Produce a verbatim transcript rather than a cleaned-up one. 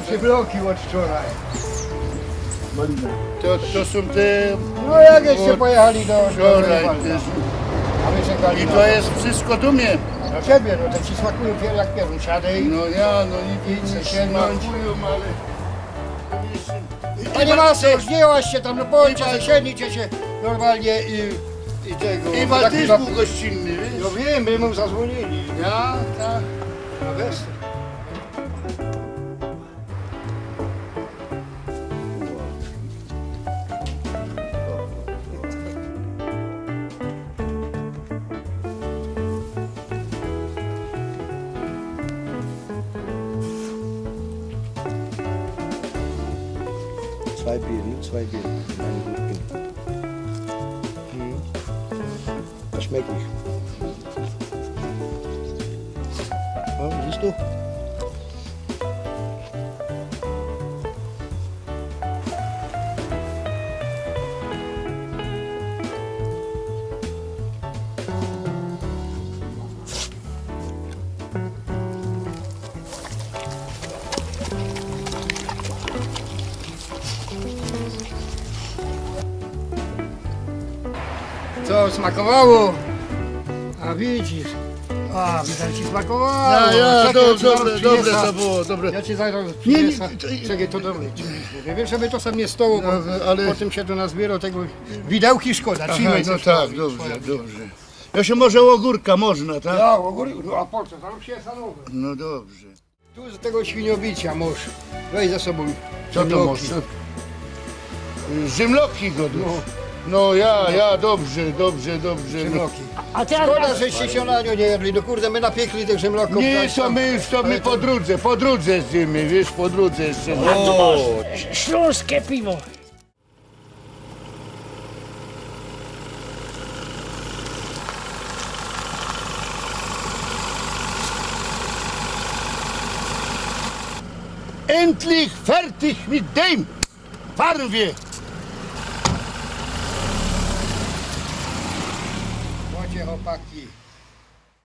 Te bloki ôd wczoraj. To, to sōm te... No jak żeście pojechali do, do Wczoraj Grunwaldu? Te... A my czekali I na to to. Jest wszystko tu mie. Dla ciebie, no to ci smakujōm pier-, jak pierōn. Siadej. No ja, no i... I nic nie smakujōm, ale... Panie Marcel, już nie łaźcie tam, no bądźcie, siednijcie się normalnie i, i tego. I Wal taki też na- był gościnny, wiesz? No wiem, my mu zadzwonili. Ja? Tak. Na wesele. Zwei Bier, ne? Zwei Bier. Meine Gutken. Mhm. Das schmeckt nicht. Ja, siehst du? Co, smakowało? A widzisz. A, widzę, ci smakowało. Ja, ja, Czekaj, ja ci zaraz dobre, dobre przyniosę. To było, dobre. Ja ci zaraz przyniosę. Nie, nie, to... Czekaj, to dobre. Wiesz, żeby to sam nie stało, bo... No, ale potem się do nas zbiera tego. Widełki szkoda, aha, trzymaj no coś tak, tam. Dobrze, dobrze. Ja się może ogórka można, tak? Ja, ogórka, no a po co? Zaraz się stanowi. No dobrze. Tu z tego świniobicia możesz. Weź ze sobą. Co to żymloki. Możesz? Żymloki godać. No. No ja, ja, dobrze, dobrze, dobrze. Żymloki. A teraz... Szkoda, żeście się na nią nie jedli. No kurde, my napiekli tych żymloków. Nie, to my już, to my po drodze, po drodze zjemy, wiesz, po drodze jeszcze. O, śląskie piwo. Endlich fertig mit dem Farwie! Macie, chłopaki.